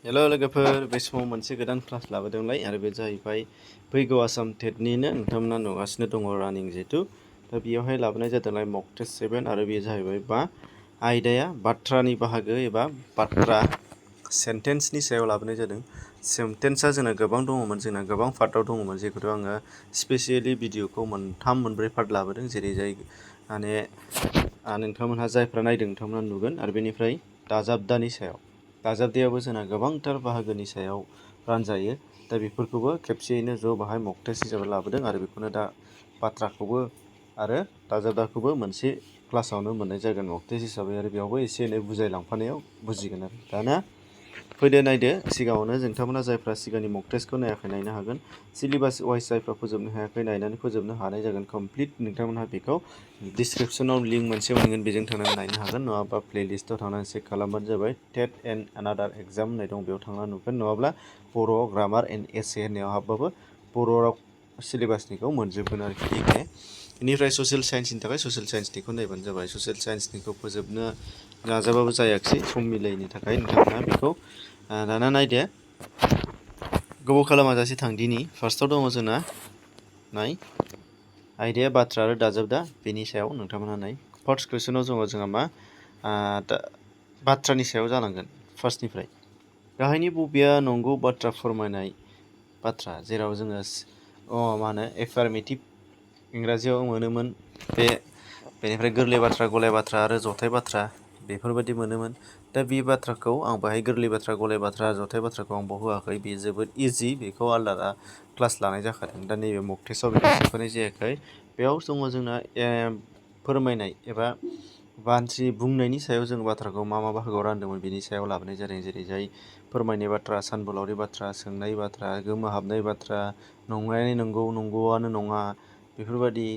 Hello लोगोफोर बे समाव मोनसे गोदान क्लास लाबोदोंलाय आरो बे जाहैबाय फैगौ आसाम टेटनिनो नोंथांमोना नुगासिनो दङ रानिं जिहेतु दा बेयावहाय लाबोनाय जादोंलाय मक टेस्ट 7 आरो बेयो जाहैबाय बा आयदाया बाथ्रानि बाहागो एबा बाथ्रा सेन्टेन्सनि सायाव लाबोनाय जादों। सेन्टेन्सआ जोंना गोबां दङमोन, जोंना गोबां पार्टआव दङमोन, जेखौथ' आङो स्पेसियेलि भिडिअखौ मोनब्रै पार्ट लाबोदों, जेरै जाय माने नोंथांमोनहा जायफ्रा नायदों नोंथांमोना नुगोन। आरो बेनिफ्राय दाजाबदानि सायाव दाजाबदायाबो जोंना गोबांथार बाहागोनि सायाव रानजायो। दा बेफोरखौबो खेबसेयैनो ज' बाहाय मक टेस्ट हिसाबै लाबोदों आरो बेखौनो दा बाथ्राखौबो आरो दाजाबदाखौबो मोनसे क्लासावनो मोननाय जागोन मक टेस्ट हिसाबै, आरो बेयावबो एसे एनै बुजायलांफानायाव बुजिगोन आरो। दाना फैदो नायदो, सिगाङावनो नोंथांमोना जायफ्रा सिगांनि मक टेस्टखौ नायाखै नायनो हागोन। सिलेबास वाइज जायफ्रा फोजोबनो हायाखै नायनानै फोजोबनो हानाय जागोन कमप्लिट। नोंथांमोनहा बेखौ डिसक्रिपसनाव लिंक मोनसे मोनगोन, बेजों थांनानै नायनो हागोन, नङाबा प्लेलिस्टआव थांनानै चेक खालामबानो जाबाय। टेट एन्ड आनादार एग्जाम होननाय दं, बेयाव थांना नुगोन, नङाब्ला बर' ग्रामार एन्ड एसे होननायाव हाबबाबो बर' राव सिलेबासनिखौ मोनजोबगोन आरोखि। बेनिफ्राय ससियेल साइन्सनि थाखाय ससियेल साइन्सनिखौ नायबानो जाबाय। ससियेल साइन्सनिखौ फोजोबनो नाजाबाबो जायाखिसै, सम मिलायैनि थाखाय नोंथांमोना बेखौ दाना नायदो, गोबाव खालामाजासे थां। दिनै फार्स्टआव दङ जोंना नाय आयदाया बाथ्रा आरो दाजाबदा, बेनि सायाव नोंथांमोनहा नाय। फार्स्ट कुइसनाव दङ जोंहा मा बाथ्रानि सायाव जानांगोन। फार्स्टनिफ्राय गाहायनि बबेया नंगौ बाथ्रा फोरमायनाय बाथ्रा, जेराव जोङो मा होनो एफार्मेटिभ इंराजियाव मोनोमोन, बेनिफ्राय गोरलै बाथ्रा, गलाय बाथ्रा आरो जथाय बाथ्रा बेफोरबायदि मोनोमोन। दा बे बाथ्राखौ आं बाहाय गोरलै बाथ्रा, गलाय बाथ्रा, जथाय बाथ्राखौ आं बाव होआखै, बेयो जोबोद इजि, बेखौ आलादा क्लास लानाय जाखादों। दा नैबे मक टेस्टआव बेखौ सोफानाय जायाखै। बेयाव दङ जोंना फोरमायनाय एबा मानसि बुंनायनि सायाव जों बाथ्राखौ मा मा बाहागोआव रानदोंमोन बेनि सायाव लाबोनाय जादों, जेरै जाय फोरमायनाय बाथ्रा, सानबोलावरि बाथ्रा, सोंनाय बाथ्रा, गोमोहाबनाय बाथ्रा, नंनायानो नंगौ, नंगौआनो नङा, बेफोरबायदि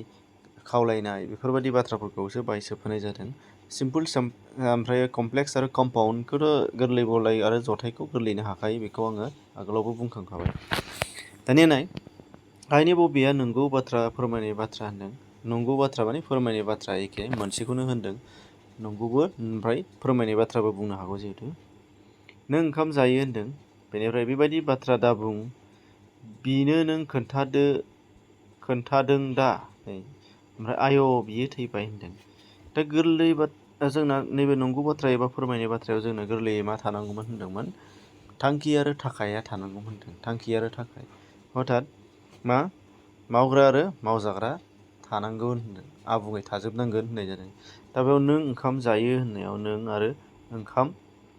खावलायनाय, बेफोरबायदि बाथ्राफोरखौसो बाहाय सोफानाय जादों। सिम्पोल ओमफ्राय कमप्लेक्स आरो कम्पाउन्डखौथ' गोरलै, गलाय आरो जथायखौ गोरलैनो हाखायो, बेखौ आङो आगोलावबो बुंखांखाबाय। दानिया नाय, गाहायनि बबेया नंगौ बाथ्रा फोरमायनाय बाथ्रा होनदों। नंगौ बाथ्रा माने फोरमायनाय बाथ्रा, एखे मोनसेखौनो होनदों, नंगौबो ओमफ्राय फोरमायनाय बाथ्राबो बुंनो हागौ। जिहेतु नों ओंखाम जायो होनदों, बेनिफ्राय बेबायदि बाथ्रा दाबुं, बिनो नों खोन्थादों दा, ओमफ्राय आय' बियो थैबाय होनदों। दा गोरलै जोंना नैबे नंगौ बाथ्रा एबा फोरमायनाय बाथ्रायाव जोंनो गोरलैयै मा थानांगौमोन होनदोंमोन, थांखि आरो थाखाया थानांगौमोन होनदों। थांखि आरो थाखाय अर्थात मा मावग्रा आरो मावजाग्रा थानांगौ होनदों, आबुङै थाजोबनांगोन होननाय जादों। दा बेयाव नों ओंखाम जायो होननायाव नों आरो ओंखाम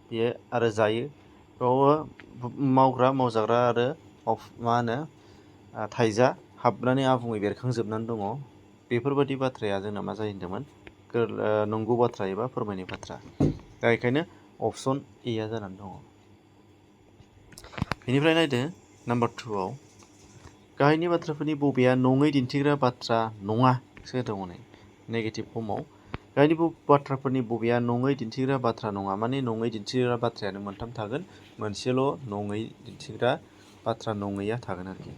बेयो आरो जायो, बेयाव मावग्रा, मावजाग्रा आरो मा होनो थाइजा हाबनानै आबुङै बेरखांजोबनानै दङ। बेफोरबायदि बाथ्राया जोंना मा जायो होनदोंमोन, नंगौ बाथ्रा एबा फोरमायनाय बाथ्रा। दा बेखायनो अपसन एआ जानानै दङ। बेनिफ्राय नायदो नाम्बार 2आव गाहायनि बाथ्राफोरनि बबेया नङै दिन्थिग्रा बाथ्रा नङा सो दङ। नेगेटिभ फर्मआव गाहायनि बाथ्राफोरनि बबेया नङै दिन्थिग्रा बाथ्रा नङा, माने नङै दिन्थिग्रा बाथ्रायानो मोनथाम थागोन, मोनसेल' नङै दिन्थिग्रा बाथ्रा नङैया थागोन आरोखि।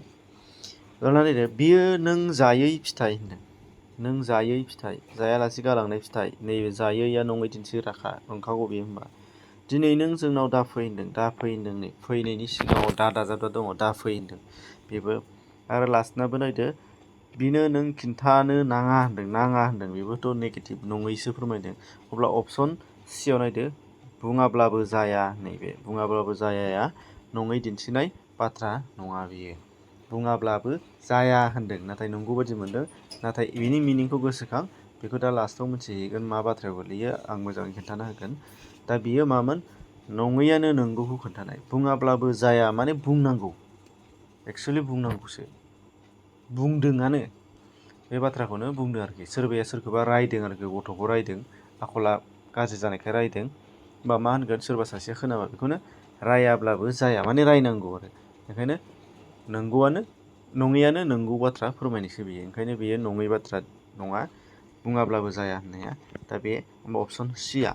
नायदो, बियो नों जायै फिथाइ होनदों। नों जायै फिथाइ, जायालासे गालांनाय फिथाइ, नैबे जायैया नङै दिन्थिग्राखा, नंखागौ बेयो होमबा। दिनै नों जोंनाव दाफै होनदों, दाफै होनदों, नै फैनायनि सिगाङाव दाजाबदा दङ, दाफै होनदों बेबो। आरो लास्टनाबो नायदो, बिनो नों खिन्थानो नाङा होनदों, नाङा होनदों, बेबोथ' नेगेटिभ, नङैसो फोरमायदों। अब्ला अपसन सियाव नायदो, बुङाब्लाबो जाया, नैबे बुङाब्लाबो जायाया नङै दिन्थिनाय बाथ्रा नङा बियो। बुङाब्लाबो जाया होनदों, नाथाय नंगौ बायदि मोनदों, नाथाय बिनि मिनिंखौ गोसोखां, बेखौ दा लास्टआव मिथिहैगोन मा बाथ्रायाव गोलैयो, आं मोजाङै खिन्थाना होगोन। दा बियो मामोन, नङैयानो नंगौखौ खोन्थानाय। बुङाब्लाबो जाया माने बुंनांगौ, एक्सुवेलि बुंनांगौसो, बुंदोंआनो, बे बाथ्राखौनो बुंदों आरोखि। सोरबाया सोरखौबा रायदों आरोखि, गथ'खौ रायदों, आखला गाज्रि जानायखाय रायदों, होमबा मा होनगोन, सोरबा सासेया खोनाबा बेखौनो रायाब्लाबो जाया माने रायनांगौ आरो। बेखायनो नङैयानो नंगौ बाथ्रा फोरमायनायसो बेयो, ओंखायनो बेयो नङै बाथ्रा नङा, बुङाब्लाबो जाया होननाया। दा बे अपसन सिया।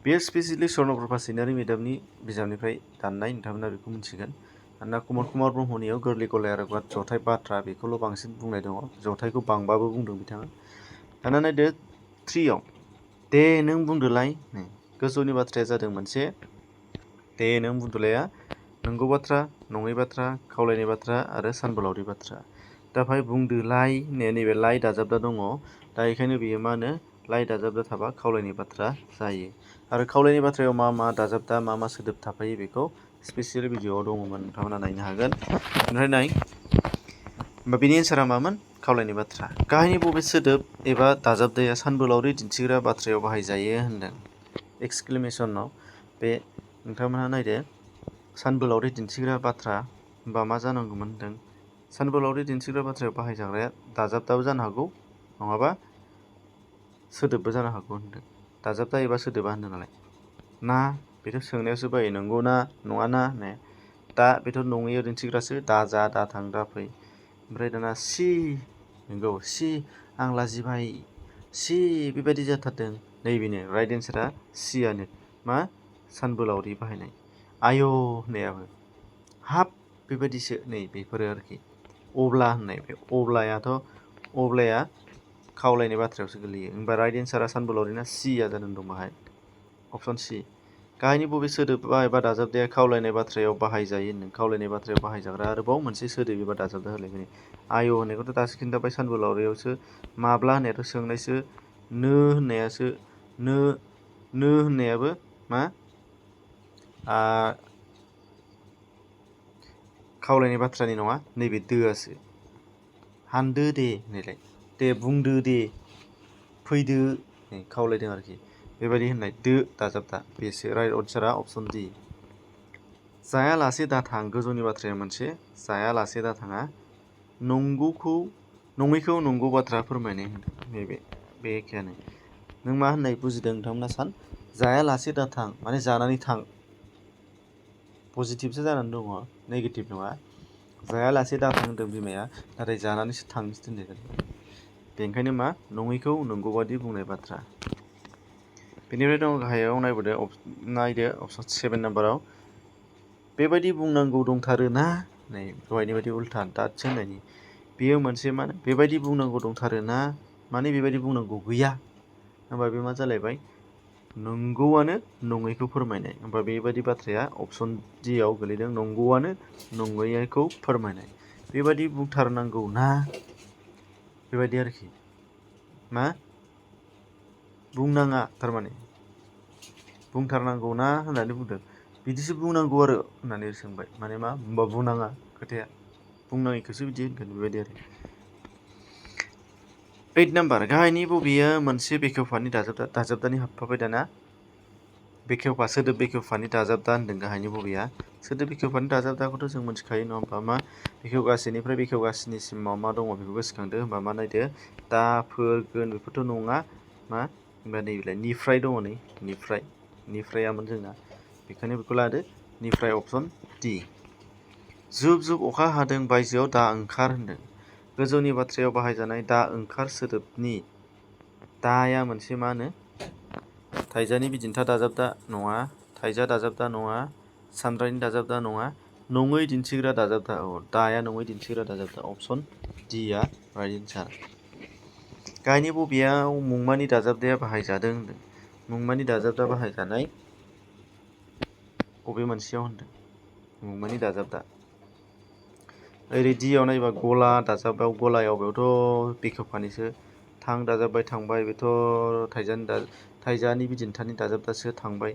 बेयो स्पेसियेलि स्वर्नप्रभा सैनारि मेडामनि बिजाबनिफ्राय दाननाय, नोंथांमोना बेखौ मिथिगोन। मानोना कमल कुमार ब्रह्मनियाव गोरलै, गलाय आरो जथाय बाथ्रा बेखौल' बांसिन बुंनाय दङ, जथायखौ बांबाबो बुंदों बिथाङा। दाना नायदो 3आव, दे नों बुंदोलाय। गोजौनि बाथ्राया जादों मोनसे दे नों बुंदुलाया नंगौ बाथ्रा, नङै बाथ्रा, खावलायनाय बाथ्रा आरो सानबोलावरि बाथ्रा। दा बेहाय बुंदोलाय नैबे लाय दाजाबदा दङ। दा बेखायनो बेयो मा होनो लाय दाजाबदा थाबा खावलायनाय बाथ्रा जायो। आरो खावलायनाय बाथ्रायाव मा मा दाजाबदा मा मा सोदोब थाफायो बेखौ स्पेसियेल भिडिअआव दङमोन, नोंथांमोना नायनो हागोन। ओमफ्राय नाय बेनि एन्सारा मामोन? खावलायनाय बाथ्रा। गाहायनि बबे सोदोब एबा दाजाबदाया सानबोलावरि दिन्थिग्रा बाथ्रायाव बाहायजायो होनदों? एक्सक्लेमेसनाव बे नोंथांमोनहा नायदो सानबोलावरि दिन्थिग्रा बाथ्रा होनबा मा जानांगौमोन होनदों? सानबोलावरि दिन्थिग्रा बाथ्रायाव बाहायजाग्राया दाजाबदाबो जानो हागौ नङाबा सोदोबबो जानो हागौ होनदों। दाजाबदा एबा सोदोबा होनदों नालाय। ना बेथ' सोंनायावसो बायो नंगौ ना नङा ना होनो। दा बेथ' नङैयाव दिन्थिग्रासो दा जा दा थां दा फै। ओमफ्राय दाना सि नंगौ सि आं लाजिबाय सि बेबायदि जाथारदों नैबेनो राइट एन्सारा सियानो मा सानबोलावरि बाहायनाय। आय' होननायाबो हाब बेबायदिसो नै बेफोरो आरोखि। अब्ला होननाय बे अब्लाया खावलायनाय बाथ्रायावसो गोलैयो। होमबा राइट एन्सारा सानबोलावरिना सिया जादों दं बाहाय अपसन सि। गाहायनि बबे सोदोबा एबा दाजाबदाया खावलायनाय बाथ्रायाव बाहायजायो होनदों? खावलायनाय बाथ्रायाव बाहायजाग्रा आरोबाव मोनसे सोदोब एबा दाजाबदा होलायबाय। आय' होननायखौथ' दासो खिन्थाबाय सानबोलावरियावसो। माब्ला होननायाथ' सोंनायसो। नो होननायासो नो होननायाबो मा खावलायनाय बाथ्रानि नङा नैबे दोआसो। हानदो दे होननायलाय दे बुंदो दे फैदो खावलायदों आरोखि बेबायदि होननाय दो दाजाबदा बेसो राइट एन्सारा अपसन डि। जायालासे दाथां गोजौनि बाथ्राया मोनसे जायालासे दाथाङा नङैखौ नंगौ बाथ्रा फोरमायनाय होनदों। नैबे बे एखेयानो। नों मा होननाय बुजिदों नोंथांमोना सान? जायालासे दाथां माने जानानै थां। पजिटिभसो जानानै दङ नेगेटिभ नङा। जायालासे दाथां होनदों बिमाया नाथाय जानानैसो थांनोसो दोननाय जादों। बेनिखायनो मा नङैखौ नंगौ बादि बुंनाय बाथ्रा। बेनिफ्राय दं गाहायाव नायदो अपसन 7 नाम्बाराव बेबायदि बुंनांगौ दंथारो ना नै दहायनि बायदि उल्था दाटसो होननायनि बेयो मोनसे मा बेबायदि बुंनांगौ दंथारो ना माने बेबायदि बुंनांगौ गैया होमबा बे मा जालायबाय नंगौआनो नङैखौ फोरमायनाय। होमबा बेबायदि बाथ्राया अपसन डि आव गोलैदों नंगौआनो नङैखौ फोरमायनाय। बेबायदि बुंथारनांगौ ना बेबायदि आरोखि मा बुंनाङा थारमाने बुंथारनांगौ ना होननानै बुंदों बिदिसो बुंनांगौ आरो होननानै सोंबाय माने मा होमबा बुंनाङा खोथाया बुंनाङैखौसो बिदि होनगोन बेबायदि आरो। 8 नाम्बार गाहायनि बबेया मोनसे बेखेवफानि दाजाबदानि हाबफाबाय दाना बेखेवफा सोदोब बेखेवफानि दाजाबदा होनदों गाहायनि बबेया सोदोब बेखेवफानि दाजाबदाखौथ' जों मिथिखायो नङा होमबा मा बेखेवगासेनिफ्राय बेखेवगासेनिसिमाव मा दङ बेखौ गोसोखांदो होमबा मा नायदो दा फोर गोन बेफोरथ' नङा मा होमबा नैबेलाय निफ्राय दङ नै निफ्रायामोन जोंना बेखायनो बेखौ लादो निफ्राय अपसन डि। जुब जुब अखा हादों बायजोआव दा ओंखार होनदों गोजौनि बाथ्रायाव बाहायजानाय दा ओंखार सोदोबनि दाया मोनसे मा होनो थाइजानि बिदिन्था दाजाबदा नङा थाइजा दाजाबदा नङा सानद्रायनि दाजाबदा नङा नङै दिन्थिग्रा दाजाबदा दाया नङै दिन्थिग्रा दाजाबदा अपसन डि आ राइट एन्सार। गाहायनि बबेयाव मुंमानि दाजाबदाया बाहायजादों होनदों मुंमानि दाजाबदा बाहायजानाय बबे मोनसेयाव होनदों मुंमानि दाजाबदा ओरै डियाव नायोबा गला दाजाबदाव गलायाव बेयावथ' बेखेवफानिसो थां दाजाबबाय थांबाय बेथ' थाइजानि बिदिन्थानि दाजाबदासो थांबाय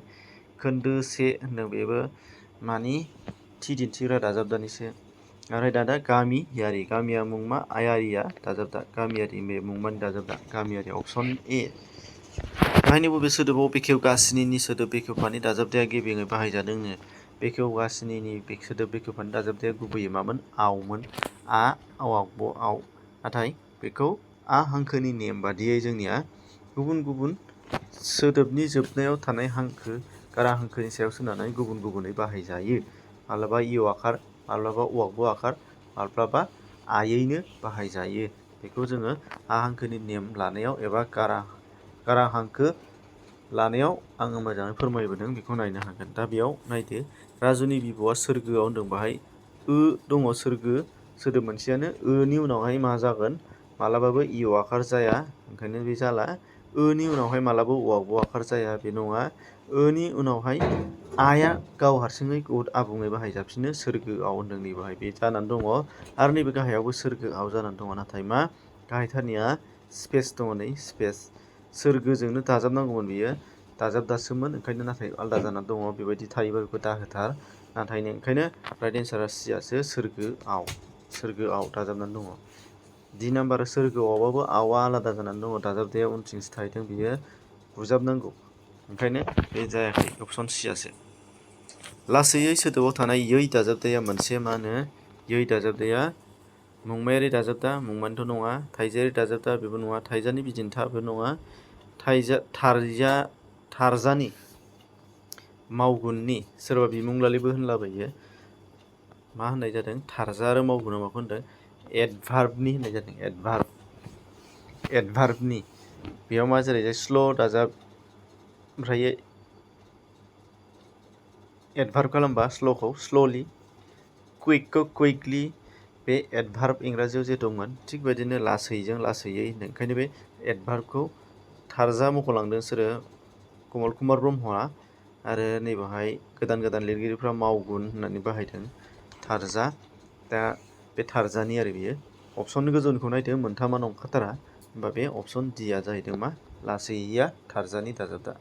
खोन्दो से होनदों बेबो मानि थि दिन्थिग्रा दाजाबदानिसो ओमफ्राय दाना गामियारि गामिया मुंमा आयारिया दाजाबदा गामियारि बे मुंमानि दाजाबदा गामियारि अपसन ए। गाहायनि बबे सोदोबाव बेखेवगासिनि सोदोब बेखेवफानि दाजाबदाया गेबेङै बाहायजादोंनो बेखेवगासिनि सोदोब बेखेवफानि दाजाबदाया गुबैयै मामोन आवमोन आव नाथाय बेखौ आ हांखोनि नेम बादियै जोंनिया गुबुन गुबुन सोदोबनि जोबनायाव थानाय हांखो गारां हांखोनि सायाव सोनारनानै गुबुन गुबुनै बाहायजायो माब्लाबा इउ आखार माब्लाबा अवागब आखार माब्लाबा आयैनो बाहायजायो बेखौ जोङो आ हांखोनि नेम लानायाव एबा गारां हांखो लानायाव आङो मोजाङै फोरमायबोदों बेखौ नायनो हागोन। दा बेयाव नायदो राजुनि बिबौआ सोरगोआव होनदों बाहाय दङ सोरगो सोदोब मोनसेयानो नि उनावहाय मा जागोन मालाबाबो इउ आखार जाया ओंखायनो बे जाला नि उनावहाय मालाबाबो अवागब आखार जाया बे नङा नि उनावहाय आया गाव हारसिङै आबुङै बाहायजाफिनो सोरगोआव होनदों नैबेहाय बे जानानै दङ आरो नैबे गाहायावबो सोरगोआव जानानै दङ नाथाय मा गाहायथारनिया स्पेस दङ नै स्पेस सोरगोजोंनो दाजाबनांगौमोन बियो दाजाबदासोमोन ओंखायनो नाथाय आलादा जानानै दङ बेबायदि थायोबा बेखौ दाहोथार नाथाय ओंखायनो राइट एन्सारा सियासो सोरगोआव दाजाबनानै दङ। डि नाम्बार सोरगोआवबाबो आवा आलादा जानानै दङ दाजाबदाया उनथिंसो थाहैदों बियो बुजाबनांगौ ओंखायनो बे जायाखै अपसन सियासो। लासैयै सोदोबाव थानाय यै दाजाबदाया मोनसे मा होनो यै दाजाबदाया मुंमायारि दाजाबदा मुंमानिथ' नङा थाइजायारि दाजाबदा बेबो नङा थाइजानि बिदिन्थाबो नङा थारजानि मावगुननि सोरबा बिमुंलालिबो होनलाबायो मा होननाय जादों थारजा आरो मावगुना माखौ होनदों एडभार्बनि होननाय जादों एडभार्बनि बेयाव मा जेरै स्ल' दाजाब ओमफ्राय एडभार्ब खालामबा स्ल'खौ स्ल'लि कुइकखौ कुइकलि बे एडभार्ब इंराजियाव जे दंमोन थिग बेबायदिनो लासैजों लासैयै होनदों ओंखायनो बे एडभार्बखौ थारजा मख'लांदों सोरो कमल कुमार ब्रह्मआ आरो नैबेहाय गोदान लिरगिरिफ्रा मावगुन होननानै बाहायदों थारजा दा बे थारजानि आरो बियो अपसननि गोजौनिखौ नायदो मोनथामा नंखाथारा होमबा बे अपसन डिआ जाहैदों मा लासैया थारजानि दाजाबदा।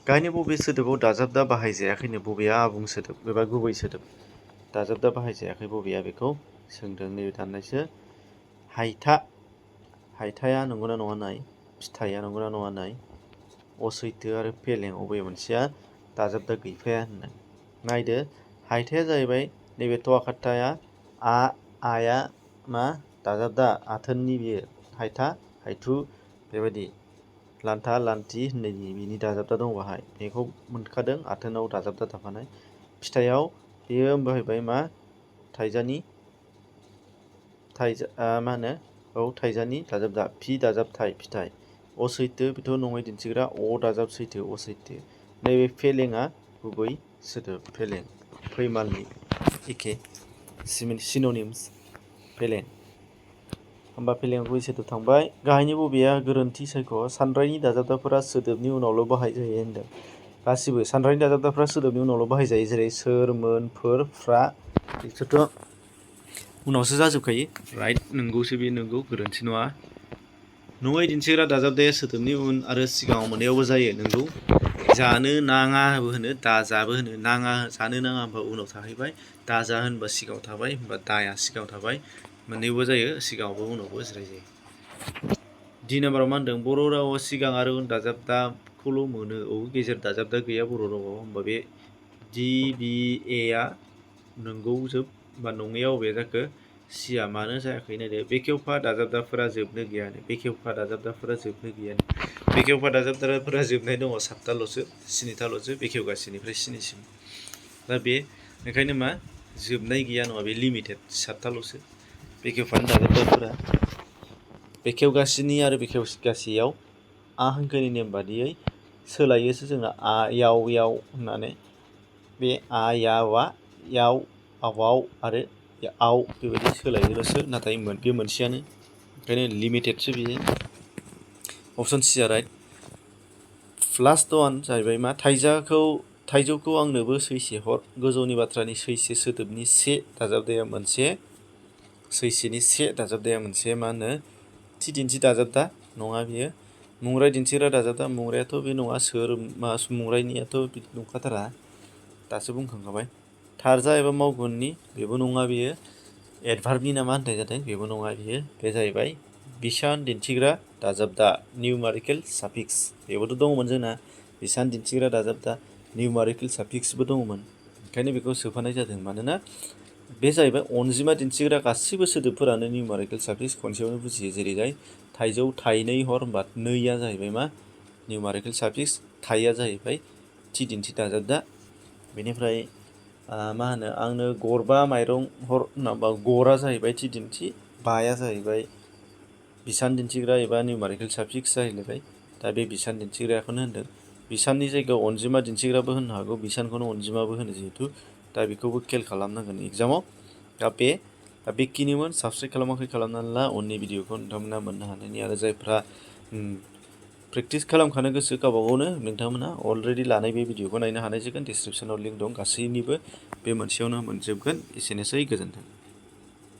गाहायनि बबे सोदोबाव दाजाबदा बाहायजायाखैनो बबेया आबुं सोदोब एबा गुबै सोदोब दाजाबदा बाहायजायाखै बबेया बेखौ सोंदों नैबे दाननायसो हायथाया नंगौना नङा नाय फिथाइया नंगौना नङा नाय असैथो आरो फेलें अबे मोनसेया दाजाबदा गैफाया होनदों नायदो हायथाया जाहैबाय नैबे तवाखाट्टाया आया मा दाजाबदा आथोननि बियो हायथा हायथु बेबायदि लान्था लान्थि होननायनि बिनि दाजाबदा दं बाहाय बेखौ मोनखादों आथोनाव दाजाबदा थाफानाय फिथाइयाव बेयो बाहायबाय मा थाइजानि मा होनो औ थाइजानि दाजाबदा फि दाजाब थाइ फिथाइ असैथो बेथ' नङै दिन्थिग्रा अ दाजाब सैथो असैथो नैबे फेलेङा गुबै सोदोब फेलें फैमालनि एखे सिन'निम्स फेलें होमबा फेलेङा गुबै सोदोब थांबाय गाहायनि बबेया गोरोन्थि सायख' सानरायनि दाजाबदाफोरा सोदोबनि उनावल' बाहायजायो होनदों गासिबो सानरायनि दाजाबदाफोरा सोदोबनि उनावल' बाहायजायो जेरै सोर मोन फोर फ्रा बिसोरथ' उनावसो जाजोबखायो राइट नंगौसो बे नंगौ गोरोन्थि नङा नङै दिन्थिग्रा दाजाबदाया सोदोबनि उन आरो सिगाङाव मोननैयावबो जायो नंगौ जानो नाङाबो होनो दाजाबो होनो नाङा जानो नाङा होनबा उनाव थाहैबाय दाजा होनबा सिगाङाव थाबाय होनबा दाया सिगाङाव थाबाय मोननैबो जायो सिगाङावबो उनावबो जिराय जायो। डि नाम्बाराव मा होनदों बर' रावाव सिगां आरो उन दाजाबदाखौल' मोनो औ गेजेर दाजाबदा गैया बर' रावाव होनबा बे डि बि एआ नंगौ जोब बा नङैया बबेया जाखो सिया मानो जायाखै नायदो बेखेवफा दाजाबदाफोरा जोबनो गैयानो बेखेवफा दाजाबदाफोरा जोबनो गैयानो बेखेवफा दाजाबदाफोरा जोबनाय दङ 7थाल'सो 7थाल'सो बेखेवगासिनिफ्राय स्निसिम दा बे ओंखायनो मा जोबनाय गैया नङा बे लिमिटेड 7थाल'सो बेखेवफानि दाजाबदाफोरा बेखेवगासिनि आरो बेखेवगासेयाव आ हांखोनि नेम बादियै सोलायोसो जोंना आ याव होननानै बे आ यावा याव आवाव आरो आव बेबायदि सोलायोल'सो नाथाय बे मोनसेयानो ओंखायनो लिमिटेडसो बियो अपसन सिया राइट। लास्ट वान जाहैबाय मा थाइजौखौ आंनोबो सैसे हर गोजौनि बाथ्रानि सैसे सोदोबनि से दाजाबदाया मोनसे सैसेनि से दाजाबदाया मोनसे मा होनो थि दिन्थि दाजाबदा नङा बियो मुंराय दिन्थिग्रा दाजाबदा मुंरायाथ' बे नङा सोर मा मुंरायनियाथ' बिदि नंखाथारा दासो बुंखांखाबाय थारजा एबा मावगुननि बेबो नङा बियो एडभार्बनि नामा होननाय जादों बेबो नङा बियो बे जाहैबाय बिसान दिन्थिग्रा दाजाबदा निउमारिकेल साफिक्स बेबोथ' दङमोन जोंना बिसान दिन्थिग्रा दाजाबदा निउमारिकेल साफिक्सबो दङमोन ओंखायनो बेखौ सोफानाय जादों मानोना बे जाहैबाय अनजिमा दिन्थिग्रा गासिबो सोदोबफोरानो निउमारिकेल साफिक्स खनसेयावनो बुजियो जेरैहाय थाइजौ थाइनै हर होनबा नैया जाहैबाय मा निउमारिकेल साफिक्स थाइया जाहैबाय थि दिन्थि दाजाबदा बेनिफ्राय मा होनो आंनो गरबा माइरं हर होनबा गरा जाहैबाय थि दिन्थि बाया जाहैबाय बिसान दिन्थिग्रा एबा निउमारिकेल साफिक्स जाहैलायबाय दा बे बिसान दिन्थिग्राखौनो होनदों बिसाननि जायगायाव अनजिमा दिन्थिग्राबो होननो हागौ बिसानखौनो अनजिमाबो होनो जिहेथु दा बेखौबो खेल खालामनांगोन एग्जामाव दा बेखिनिमोन साबस्क्राइब खालामाखै खालामनानै ला उननि भिडिअखौ नोंथांमोना मोननो हानायनि आरो जायफ्रा प्रेक्टिस खालामखानो गोसो गावबा गावनो नोंथांमोना अलरेडि लानाय बे भिडिअखौ नायनो हानाय जागोन। डिसक्रिपसनाव लिंक दं, गासैनिबो बे मोनसेयावनो मोनजोबगोन। एसेनोसै, गोजोन्थों।